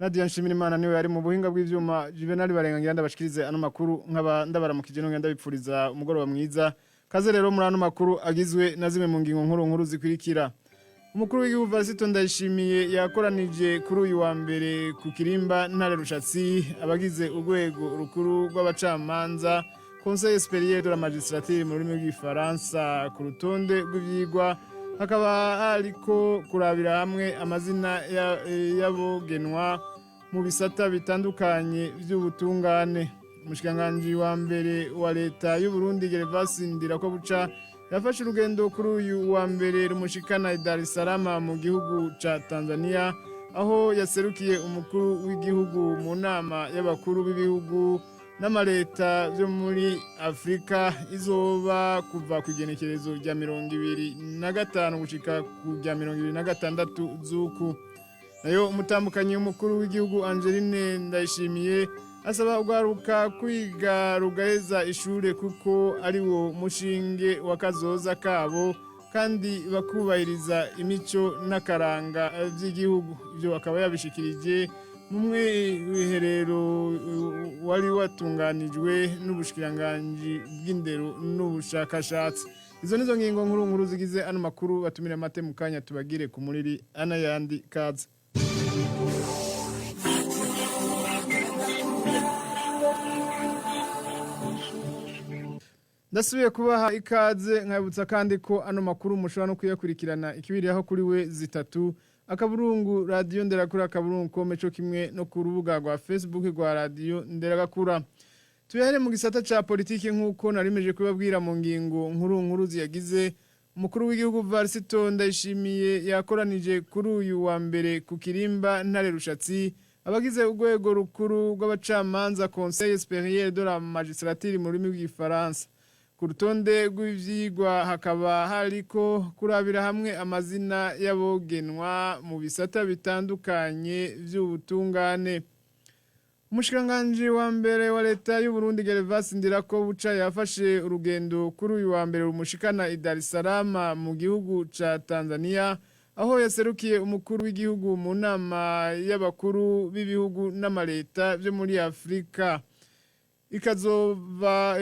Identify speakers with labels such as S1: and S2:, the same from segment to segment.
S1: Nadia Nshimirimana niwe ari mu buhinga bw'ivyuma. Juvenal Barengangira ndabashikirize ano makuru, nkaba ndabaramukije nongera ndabipfuriza umugoroba mwiza. Kaze rero muri ano makuru agizwe na zimwe mu ngingo nkuru nkuru zikurikira. Umukuru w'igihugu Varisito Ndayishimiye yakoranije kuri uyu wa mbere ku Kirimba Ntare Rushatsi abagize urwego rukuru rw'abacamanza, Conseil supérieur de la magistrature mu rurimi rw'igifaransa. Ku rutonde rw'ivyigwa hakaba hariko kurabira hamwe amazina y'abogenwa mu bisata bitandukanye vy'ubutungane. Umushikiranganji wa mbere wa leta y'u Burundi, Gervas Ndirakobuca, yafashe urugendo kuri uyu wa mbere rumushikana i Dar es Salaam mu gihugu ca Tanzania, aho yaserukiye umukuru w'igihugu mu nama y'abakuru b'ibihugu n'amaleta byo muri Afrika, izoba kuva ku igenekerezo rya 25 gushika ku rya 26 z'uku. Nayo umutambukanyi w'umukuru w'igihugu, Angeline Ndayishimiye, asaba urwaruka kwiga rugaheza ishure kuko ari wo mushinge wa kazoza kabo, kandi bakubahiriza imico n'akaranga by'igihugu. Ibyo akaba yabishikirije mu mwiherero wari watunganijwe n'ubushikiranganji bw'indero n'ubushakashatsi. Izo nizo ngingo nkuru nkuru zigize ano makuru. Batumira amate mu kanya tubagire ku muriri anayandi. Kaze. Ndasubiye kubaha ikaze, nkabutsa kandi ko ano makuru mushobora no kuyakurikirana ikibiriraho kuri w3.radionderarakura.com, co kimwe no ku rubuga rwa Facebook rwa Radio Nderagakura. Tuyahere mu gisata ca politiki. Nk'uko narimeje kubabwira mu ngingo nkuru nkuru ziyagize, umukuru w'igihugu Varisito Ndayishimiye yakoranije kuri uyu wa mbere ku Kirimba Ntare Rushatsi abagize urwego rukuru rw'abacamanza, Conseil supérieur de la magistrature mu rurimi rw'igifaransa. Ku rutonde rw'ivyigwa hakaba hariko kurabira hamwe amazina y'abogenwa mu bisata bitandukanye vy'ubutungane. Umushikiranganji wa mbere wa leta y'u Burundi, Gervas Ndirakobuca, yafashe urugendo kuri uyu wa mbere rumushikana i Dar es Salaam mu gihugu ca Tanzania, aho yaserukiye umukuru w'igihugu mu nama y'abakuru b'ibihugu n'amaleta byo muri Afrika. Ikazoba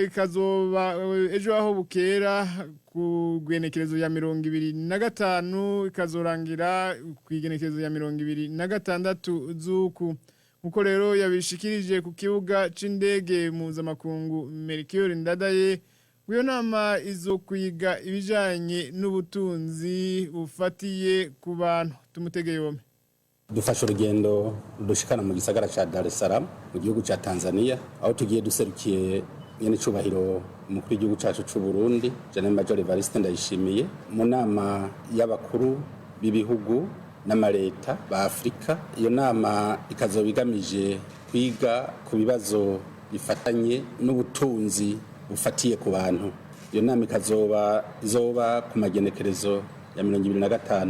S1: ejo aho bukera ku gwenekerezo ya 25, ikazorangira ku igenekerezo ya 26 z'uku. Nkuko rero yabishikirije ku kibuga c'indege mpuzamakungu Melchior Ndadaye, iyo nama izo kwiga ibijanye n'ubutunzi bufatiye ku bantu. Tumutege yompe.
S2: Dufashe urugendo dushikana mu gisagara ca Dar es Salaam mu gihugu ca Tanzania, aho tugiye duserukiye nyene cubahiro umukuru w'igihugu cacu c'u Burundi, General Major Evariste Ndayishimiye, mu nama y'abakuru b'ibihugu n'amaleta ba Afrika. Iyo nama ikazoba igamije kwiga ku bibazo bifatanye n'ubutunzi bufatiye ku bantu. Iyo nama ikazoba izoba ku magenekerezo ya 25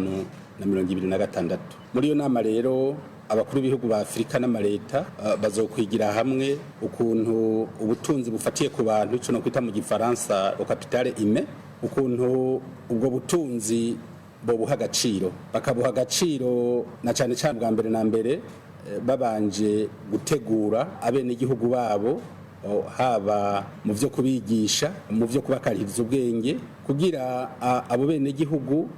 S2: na 26. Muri iyo nama rero, abakuru b'ibihugu ba Afurika n'amaleta bazokwigira hamwe ukuntu ubutunzi bufatiye ku bantu, ico no kwita mu gifaransa le capital humain, ukuntu ubwo butunzi bobuha agaciro, bakabuha agaciro na cane cane bwa mbere na mbere babanje gutegura abenegihugu babo, haba mu vyo kubigisha, mu vyo kubakarihiriza ubwenge, kugira abo benegihugu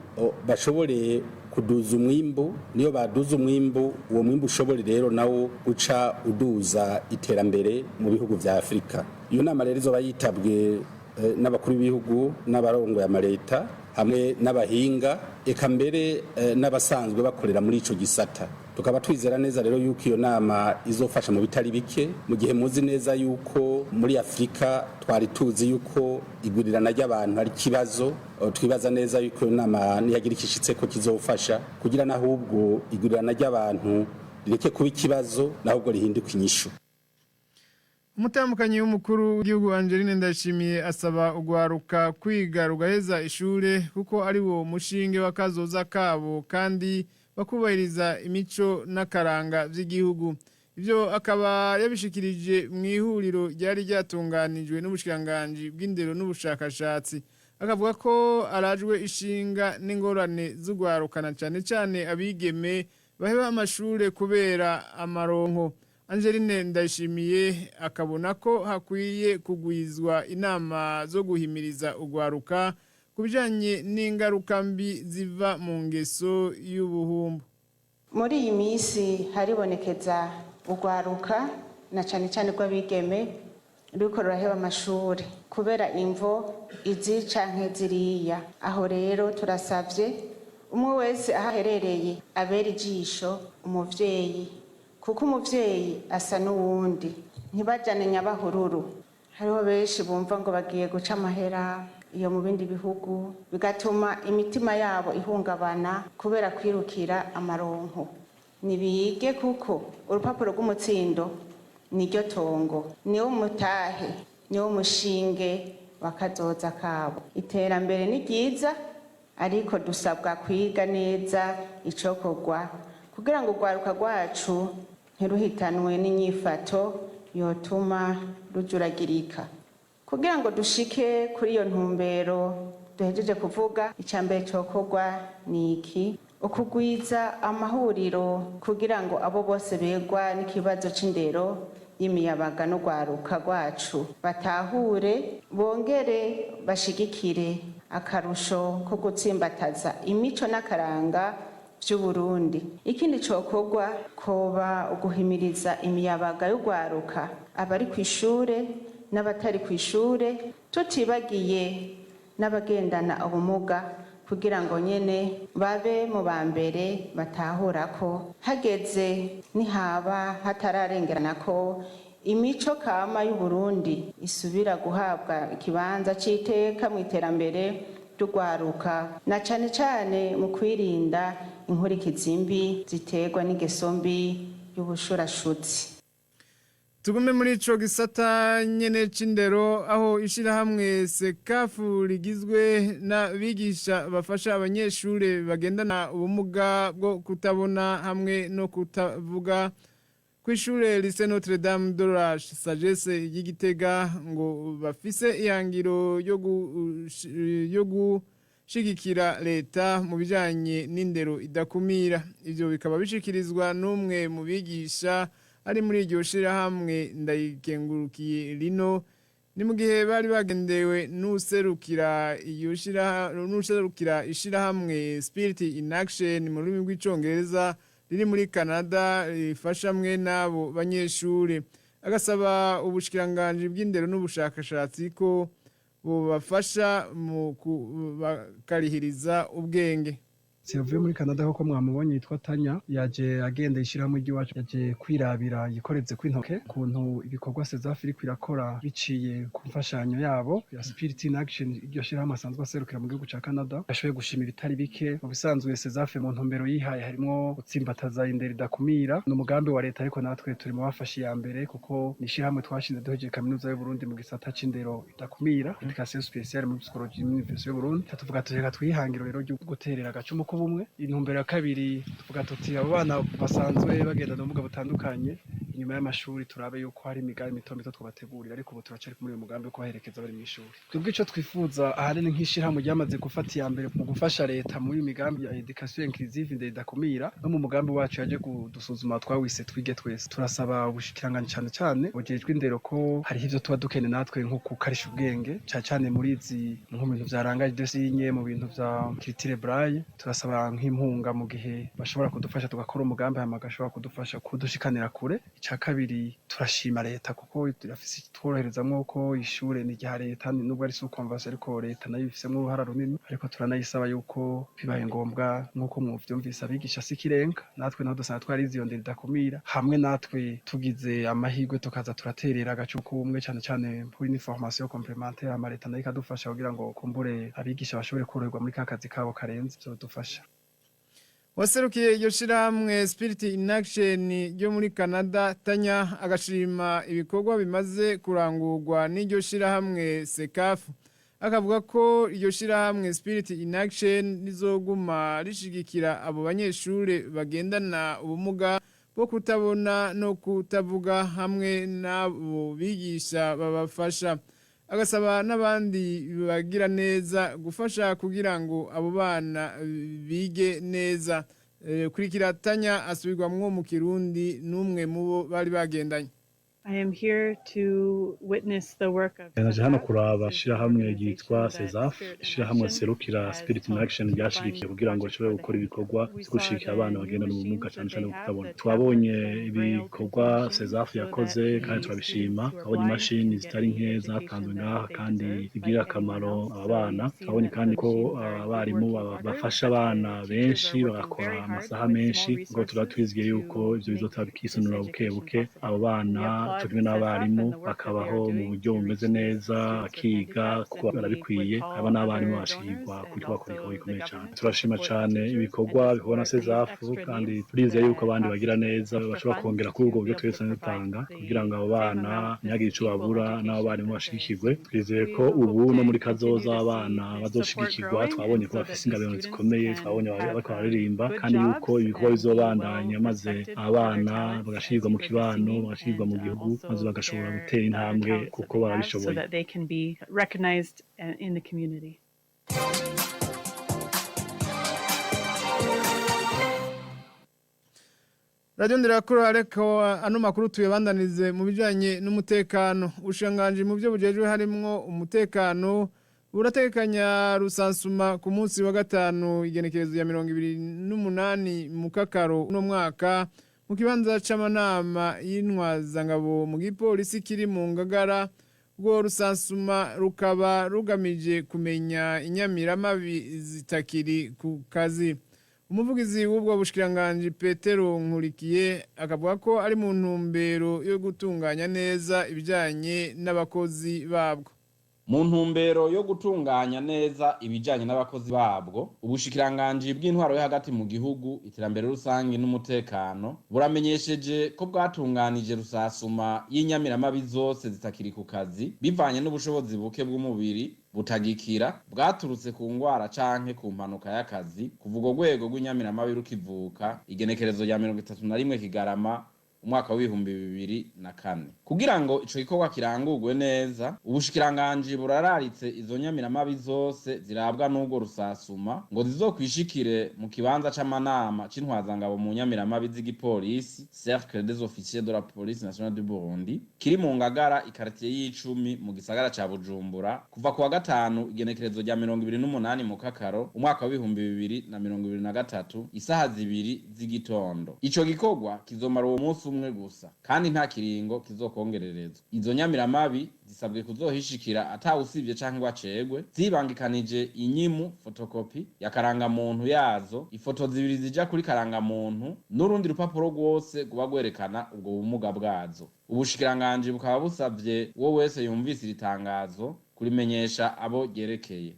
S2: bashobore kuduza umwimbu. Niyo baduza umwimbu, uwo mwimbu ushobore rero nawo guca uduza iterambere mu bihugu vya Afurika. Iyo nama rero izoba yitabwe n'abakuru b'ibihugu n'abarongoye amaleta hamwe n'abahinga, eka mbere n'abasanzwe bakorera muri ico gisata. Tukaba twizera neza rero yuko iyo nama izofasha mu bitari bike, mu gihe muzi neza yuko muri Afurika twari tuzi yuko igurirana ry'abantu ari ikibazo. Twibaza neza yuko iyo nama niyagira ikishitse ko kizofasha kugira n'ahubwo igurirana ry'abantu rireke kuba ikibazo, n'ahubwo rihinduke inyishu.
S1: Umutambukanyi w'umukuru w'igihugu, Angeline Ndayishimiye, asaba ugwaruka kwiga rugaheza ishure kuko ari wo mushinge wa kazoza kabo, kandi bakubahiriza imico n'akaranga vy'igihugu. Ivyo akaba yabishikirije mu ihuriro ryari ryatunganijwe n'ubushikiranganji bw'indero n'ubushakashatsi. Akavuga ko arajwe ishinga n'ingorane z'ugwarukana, cane cane abigeme. baheba amashure kubera amaronko. Angeline Ndayishimiye akabona ko hakwiye kugwizwa inama zo guhimiriza ugwaruka ku bijanye n'ingaruka mbi ziva mu ngeso y'ubuhumbu.
S3: Muri iyi minsi haribonekeza urwaruka na cane cane rw'abigeme ruriko ruraheba amashuri kubera imvo izi canke ziriya. Aho rero turasavye umwe wese aho aherereye abera ijisho umuvyeyi, kuko umuvyeyi asa n'uwundi, ntibajane nyabahururu. Hariho benshi bumva ngo bagiye guca amahera iyo mu bindi bihugu, bigatuma imitima yabo ihungabana kubera kwirukira amaronko. Nibige kuko urupapuro rw'umutsindo niryo tongo, niwo mutahe, niwo mushinge wakazoza kabo. Iterambere ni ryiza, ariko dusabwa kwiga neza icokorwa kugira ngo urwaruka rwacu ntiruhitanwe n'inyifato yotuma rujuragirika. Kugira ngo dushike kuri iyo ntumbero duhejeje kuvuga, icambere cokorwa ni iki: ukugwiza amahuriro kugira ngo abo bose begwa n'ikibazo c'indero y'imiyabaga n'urwaruka rwacu batahure, bongere bashigikire akarusho ko gutsimbataza imico n'akaranga vy'Uburundi. Ikindi cokorwa koba uguhimiriza imiyabaga y'urwaruka, abari kw'ishure n'abatari kw'ishure, tutibagiye n'abagendana ubumuga, kugira ngo nyene babe mu ba mbere batahura ko hageze nihaba hatararengerana ko imico kama y'Uburundi isubira guhabwa ikibanza c'iteka mu iterambere ry'urwaruka, na cane cane mu kwirinda inkurikizi mbi ziterwa n'ingeso mbi y'ubushurashuzi.
S1: Tugume muri ico gisata nyene c'indero, aho ishirahamwe Sekafu rigizwe n'abigisha bafasha abanyeshure bagendana ubumuga bwo kutabona hamwe no kutavuga kw'ishure Lycée Notre Dame de la Sagesse y'Igitega, ngo bafise ihangiro yo gushigikira leta mu bijanye n'indero idakumira. Ivyo bikaba bishikirizwa n'umwe mu bigisha ari muri iryo shirahamwe, Ndayikengurukiye Rino. Ni mu gihe bari bagendewe n'userukira ishirahamwe Spirit in Action mu rurimi rw'Icongereza riri muri Canada, rifasha mwe n'abo banyeshure, agasaba ubushikiranganji bw'indero n'ubushakashatsi ko bubafasha mu kubakarihiriza ubwenge.
S4: Avuye muri Canada koko mwamubonye, yitwa Tanya, yaje agenda ishyirahamwe ry'iwacu, yaje kwirabira yikoreze kw'intoke ukuntu ibikorwa Cezafi iriko irakora biciye ku mfashanyo yabo ya Spirit in Action, iryo shyirahamwe asanzwe aserukira mu gihugu ca Canada. Yashoboye gushima ibitari bike. Mu bisanzwe Cezafi mu ntumbero yihaye harimwo gutsimbataza indero idakumira. Ni umugambi wa leta, ariko natwe turi mu bafashe iya mbere, kuko ni ishyirahamwe twashinze duhejeje kaminuza y'u Burundi mu gisata c'indero idakumira, éducation spéciale muri psychologie muri Université y'u Burundi. Tuvuga tuti reka twihangiro rero ryo guterera agacumu k'ubumwe. Intumbero ya kabiri, tuvuga tuti abo bana basanzwe bagendana ubumuga butandukanye, inyuma y'amashuri turabe yuko hari imigambi mito mito twabategurira, ariko ubu turacari muri uyu mugambi wo kubaherekeza bari mw'ishuri. Twebwe ico twifuza ahanini nk'ishirahamwe ryamaze gufata iya mbere mu gufasha leta muri uyu migambi ya éducation inclusive, indero idakumira, no mu mugambi wacu yaje kudusuzuma twawise Twige Twese, turasaba ubushikiranganji cane cane bujejwe indero ko hariho ivyo tuba dukeneye natwe nko gukarisha ubwenge, cane cane muri izi nko mu bintu vya langage de signe, mu bintu vya écriture braille. Turasaba nk'impunga mu gihe bashobora kudufasha tugakora umugambi, hama bagashobora kudufasha kudushikanira kure. Ica kabiri, turashima leta kuko irafise tworoherezamwo ko ishure ni irya leta, nubwo ari sous convention, ariko leta nayo ibifisemwo uruhara runini. Ariko turanayisaba yuko bibaye ngombwa, nk'uko muvyumvise, abigisha si ikirenga, natwe naho dusanga twarize iyo ndero idakumira, hamwe natwe tugize amahirwe tukaza turaterera agacumu k'ubumwe, cane cane pour une formation complémentaire, hama leta nayo ikadufasha kugira ngo kumbure abigisha bashobore koroherwa muri ka kazi kabo karenze, vyodufasha.
S1: Waserukiye iryo shirahamwe Spirit in Action ryo muri Canada, Tanya, agashima ibikorwa bimaze kurangurwa n'iryo shirahamwe Sekafu, akavuga ko iryo shirahamwe Spirit in Action rizoguma rishigikira abo banyeshure bagendana ubumuga bwo kutabona no kutavuga hamwe n'abo bigisha babafasha, agasaba n'abandi bagira neza gufasha kugira ngo abo bana bige neza. Kurikira Tanya asubirwamwo mu Kirundi n'umwe mu bo bari bagendanye.
S5: I am here to witness the work of
S6: Naje hano kuraba ishirahamwe ryitwa Sezaf, ishirahamwe serukira Spirit in Action ryashigikiye kugira ngo rishobore gukora ibikorwa vyo gushigikira abana bagendana ubumuga, cane cane kutabona. Twabonye ibikorwa Sezaf yakoze kandi turabishima. Twabonye imashini zitari nke zatanzwe ngaha kandi zigirira akamaro aba bana. Twabonye kandi ko abarimu bafasha abana benshi, bagakora amasaha menshi, ngo tuba twizigiye yuko ivyo bizotaba bikisunura buke buke, abo bana co kimwe n'abarimu bakabaho mu buryo bumeze neza, bakiga kuko barabikwiye. Aba n'abarimu bashigirwa kuko bakora igikorwa gikomeye cane. Turashima cane ibikorwa bikorwa na Sezafu kandi turizeye yuko abandi bagira neza bashobora kongera kuri ubwo buryo twese dutanga kugira ngo abo bana ntihagire ico babura, n'abo barimu bashigikirwe. Twizeye ko ubu no muri kazoza abana bazoshigikirwa. Twabonye ko bafise ingabirano zikomeye, twabonye bariko bararirimba, kandi yuko ibikorwa bizobandanya maze abana bagashigirwa mu kibano, bagashigirwa mu gihugu, maze bagashobora gutera intambwe kuko barabishoboye.
S5: So that they can be recognized in the community.
S1: Radio Ndirakuru, ariko ano makuru tuyabandanize mu bijanye n'umutekano. Ushanganje mu byo bujejwe harimwo umutekano buratekanya rusansuma ku munsi wa gatanu, igenekerezo ya 28 mu Kakaro uno mwaka, mu kibanza c'amanama y'intwazangabo mu gipolisi kiri mu Ngagara. Ubwo rusansuma rukaba rugamije kumenya inyamiramabi zitakiri ku kazi. Umuvugizi w'ubwo bushikiranganji, Petero Nkurikiye, akavuga ko ari mu ntumbero yo gutunganya neza ibijanye n'abakozi babwo.
S7: Mu ntumbero yo gutunganya neza ibijanye n'abakozi babwo, ubushikiranganji bw'intwaro yo hagati mu gihugu, iterambere rusange n'umutekano buramenyesheje ko bwatunganije rusasuma y'inyamiramabi zose zitakiri ku kazi bivanye n'ubushobozi buke bw'umubiri butagikira bwaturutse ku ngwara canke ku mpanuka y'akazi kuva urwo rwego rw'inyamiramabi rukivuka, igenekerezo rya 31 Kigarama umwaka w'2004. Kugira ngo ico gikorwa kirangurwe neza, ubushikiranganji burararitse izo nyamiramabi zose zirabwa n'urwo rusasuma ngo zizokwishikire mu kibanza c'amanama c'intwazangabo mu nyamiramabi z'igipolisi, Cercle des Officiers de la Police Nationale du Burundi, kiri mu Ngagara, ikartier y'icumi, mu gisagara ca Bujumbura, kuva kuwa gatanu, igenekerezo rya 28 mu Kakaro umwaka w'2023, isaha 2 z'igitondo. Ico gikorwa kizomara uwo munsi umwe gusa kandi nta kiringo kizokongererezwa. Izo nyamiramabi zisabwe kuzohishikira atawusivye canke ngo acegwe, zibangikanije inyimu fotokopi ya karangamuntu yazo, ifoto zibiri zija kuri karangamuntu, n'urundi rupapuro rwose rwoba rwerekana ubwo bumuga bwazo. Ubushikiranganji bukaba busavye uwo wese yumvise iri tangazo kurimenyesha abo ryerekeye.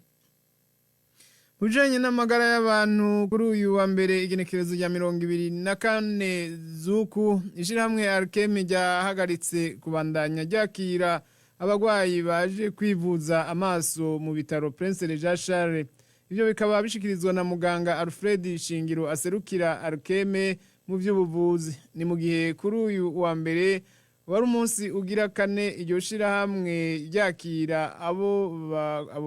S1: Ujanye n'amagara y'abantu, kuri uyu wa mbere, igenekerezo rya 24 zuku, ishirahamwe Arkemi ryahagaritse kubandanya ryakira abagwayi baje kwivuza amaso mu bitaro Prince Regent Charles. Ivyo bikaba bishikirizwa na muganga Alfred Shingiro aserukira Arkeme mu vy'ubuvuzi. Ni mu gihe kuri uyu wa mbere wari umunsi ugira kane iryo shirahamwe ryakira abo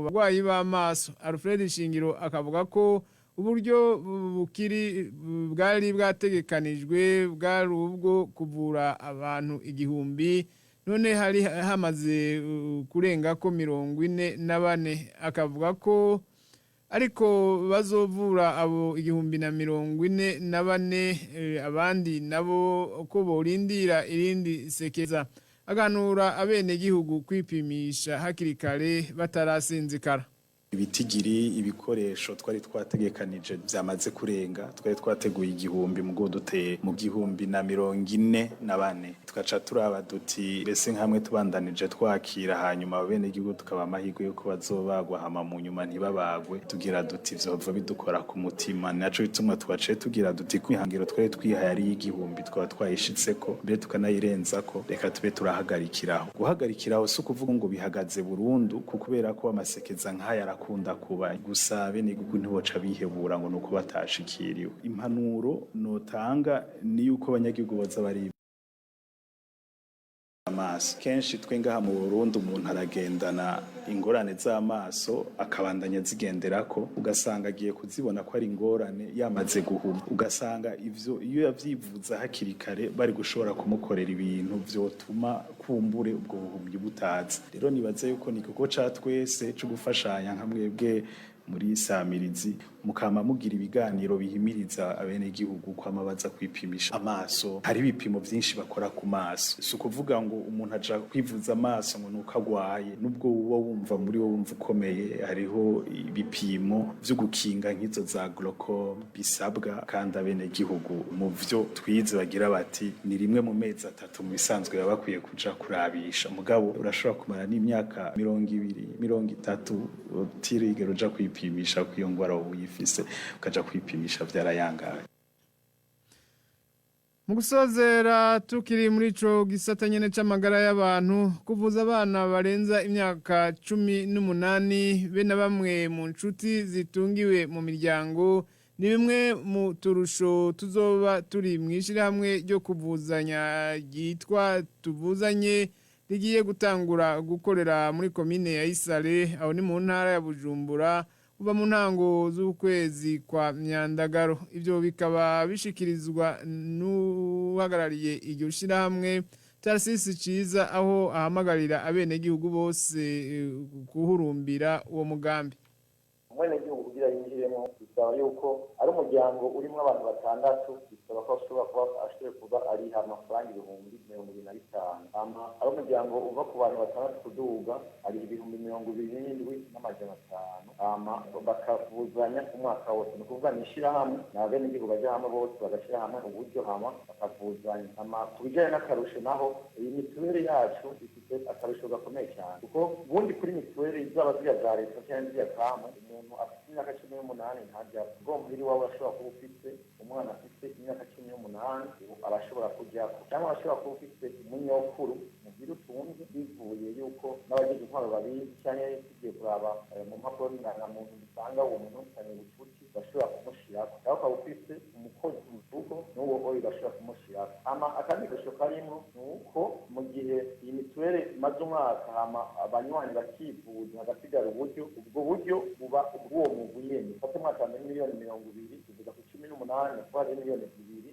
S1: bagwayi b'amaso. Alfred Shingiro akavuga ko uburyo bukiri bwari bwategekanijwe bwari ubwo kuvura abantu 1000, none hari hamaze kurenga ko 44. Akavuga ko ariko bazovura abo 1044, abandi nabo ko borindira irindi sekeza. Aganura abenegihugu kwipimisha hakiri kare batarasinzikara.
S8: Ibitigiri ibikoresho twari twategekanije byamaze kurenga. Twari twateguye 1000, mugo duteye mu 1044. Tugaca turaba duti mbese nkamwe tubandanije twakira, hanyuma bene igihugu tukaba amahirwe yuko bazobagwa, hama mu nyuma ntibabagwe, tugira duti vyova bidukora ku mutima. Naco bituma twaciye tugira duti kwihangiro twari twihaye ari 1000 twaba twayishitseko, mbere tukanayirenzako, reka tube turahagarikiraho. Guhagarikiraho si ukuvuga ngo bihagaze burundu, kubera ko amasekeza nk'aya arakunda kuba. Gusa bene igihugu ntiboca bihebura ngo nuko batashikiriwe. Impanuro notanga ni yuko abanyagihugu boza bari Amaso kenshi twe ngaha mu Burundi, umuntu aragendana ingorane z'amaso akabandanya zigenderako, ugasanga agiye kuzibona ko ari ingorane yamaze guhuma. Ugasanga ivyo iyo yavyivuza hakiri kare, bari gushobora kumukorera ibintu vyotuma kumbure ubwo buhumyi butaza. Rero nibaze yuko ni igikorwa ca twese co gufashanya, nka mwebwe muri samirizi mukama mugira ibiganiro bihimiriza abenegihugu kwama baza kwipimisha amaso. Hari ibipimo vyinshi bakora ku maso. Si ukuvuga ngo umuntu aja kwivuza amaso ngo nuko agwaye, nubwo uba wumva muri wo wumva ukomeye. Hariho ibipimo vyo gukinga nk'izo za glaucome bisabwa, kandi abenegihugu mu vyo twize bagira bati ni rimwe mu mezi 3 mu bisanzwe baba bakwiye kuja kurabisha. Mugabo urashobora kumara n'imyaka 20, 30 utirigera uja kwipimisha ko iyo ngwara wowe uyifise, ukaja kwipimisha vyarayangaye.
S1: Mu gusozera, tukiri muri ico gisata nyene c'amagara y'abantu, kuvuza abana barenza imyaka 18 be na bamwe mu nshuti zitungiwe mu miryango ni bimwe mu turusho tuzoba turi mw'ishirahamwe ryo kuvuzanya ryitwa Tuvuzanye, rigiye gutangura gukorera muri komine ya Isare, aho ni mu ntara ya Bujumbura, kuva mu ntango z'ukwezi kwa Myandagaro. Ibyo bikaba bishikirizwa n'uhagarariye iryo shirahamwe, Tarcisse Ciza, aho ahamagarira abenegihugu bose guhurumbira uwo mugambi.
S9: Umwenegihugu kugira yinjiremo bisaba yuko ari umuryango urimo abantu batandatu, bisaba ko ashobora kuba ashoboye kuba ariha amafaranga 25,000. Hama ari umuryango uva ku bantu batandatu kuduga, ari 27,500. Hama bakavuzanya umwaka wose. Ni ukuvuga ni ishirahamwe, ni abenegihugu baja hamwe bose bagashyira hamwe uburyo, hama bakavuzanya. Hama ku bijanye n'akarusho naho, iyi mituweli yacu ifite akarusho gakomeye cyane, kuko ubundi kuri mituweli zaba ziriya za leta cyangwa ziriya kamwe, umuntu afite imyaka 18 ntajya. Ubwo muhira iwawe urashobora kuba ufite umwana afite imyaka 18, ubu arashobora kujyako, cyangwa arashobora kuba ufite umunyokuru muhira utunze, bivuye yuko n'abagize intwaro babizi, cyangwa tugiye kuraba mu mpapuro ndangamuntu dusanga uwo muntu ufitanye ubucuti, bashobora kumushirako, cyangwa ukaba ufite umukozi mu rugo, n'uwo oyo bashobora kumushirako. Hama akandi karusho karimo ni uko mu gihe iyi mituweli imaze umwaka, hama abanywanyi bakivuza hagasigara uburyo, ubwo buryo buba ubw'uwo mugwi nyene. Fate mwatanze miliyoni 20 tuvuga ku 18 ko hari miliyoni 2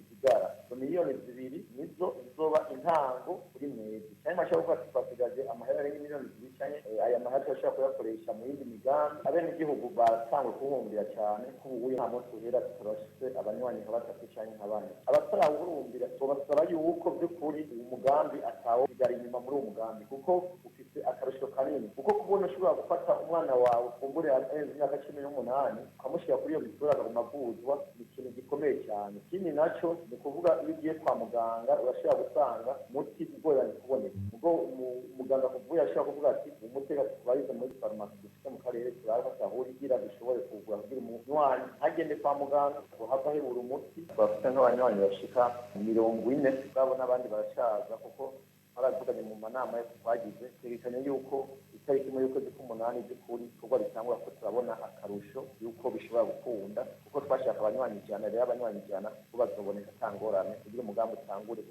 S9: zigara. Izo miliyoni 2 nizo zizoba intango kuri mwezi, cyangwa mwashobora kuvuga ati twasigaje amahera arenga miliyoni 2, cyangwa aya mahera turashobora kuyakoresha mu yindi migambi. Abenegihugu baratangwe kuhurumbira cyane, ko ubu nta munsi uhera tutarashitse abanywanyi nka batatu cyangwa nka bane. Abatarawuhurumbira tubasaba yuko by'ukuri uwo mugambi atawosigara inyuma muri uwo mugambi, kuko ufite akarusho kanini, kuko kubona ushobora gufata umwana wawe kumbure arenze imyaka 18 ukamushyira kuri iyo mituweli akaguma avuzwa, ni ikintu gikomeye cyane. Ikindi nacyo ni ukuvuga iyo ugiye kwa muganga urashobora gusanga umuti ugoranye kuboneka, ubwo umuganga akuvuye ashobora kuvuga ati umuti reka tubarize muri farumasi dufite mu karere, turabe ko atahura dushobore kuwugura, kugira umunywanyi ntagende kwa muganga ngo have ahebura umuti. Bafite nk'abanywanyi bashika 40 bwabo, n'abandi barashaza, kuko baravuganye mu manama twagize, twerekanye yuko itariki 1 y'ukwezi k'umunani by'ukuri ibikorwa bitangura, ko turabona akarusho yuko bishobora gukunda, kuko twashaka abanywanyi 100. Rero abanywanyi 100 bo bazoboneka ata ngorane kugira umugambi utangure.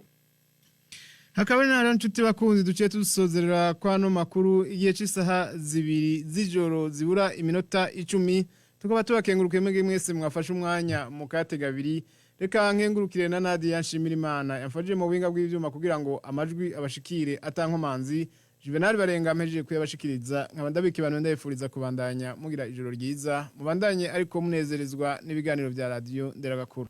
S1: Hakaba nta nshuti bakunzi, duciye dusozerera kwano makuru igihe cy'isaha 2 z'ijoro zibura iminota 10. Tukaba tubakengurukiye mwebwe mwese mwafashe umwanya mu katega abiri. Reka nkengurukire na Nadia Nshimirimana yamfashije mu buhinga bw'ivyuma kugira ngo amajwi abashikire atankomanzi. Juvenal Barenga mpejeje kuyabashikiriza, nkaba ndabika abantu, ndabifuriza kubandanya mugira ijoro ryiza, mubandanye ariko munezerezwa n'ibiganiro bya radio Nderagakuru.